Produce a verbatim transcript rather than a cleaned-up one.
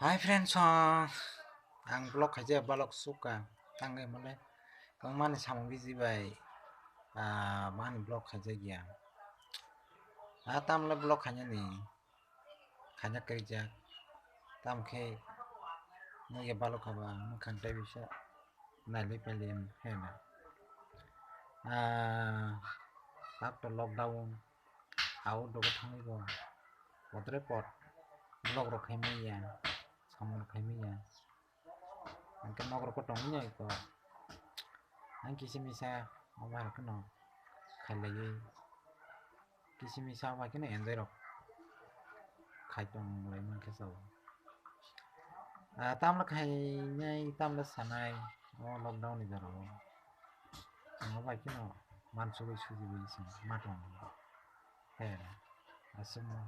Hi friends, uh, ang vlog khaijak balok suka tangwi mole tongmani samung biji bai, ah, mani vlog khaijak ya. Ah, tamle vlog khainani khaina krijak, tam khe nugya balok haba mwkhang tei bisa nailai pailai hena. Ah, tak to lockdown, au dogo thangwi bo potre pot vlog rok khai manya, samung rok khai manya. Hingke nok rok tongwi ya ko. Ang kisa misa omo hai kheno khailaiwi. Kisa misa omo hai kheno enjoy rok khai tong lai mankhe sao. Ah, tamle khainai, tamle sanai o lockdown ni jorao. Ang omo hai kheno mansugwi sujiwi se ma tong. He, aswkno.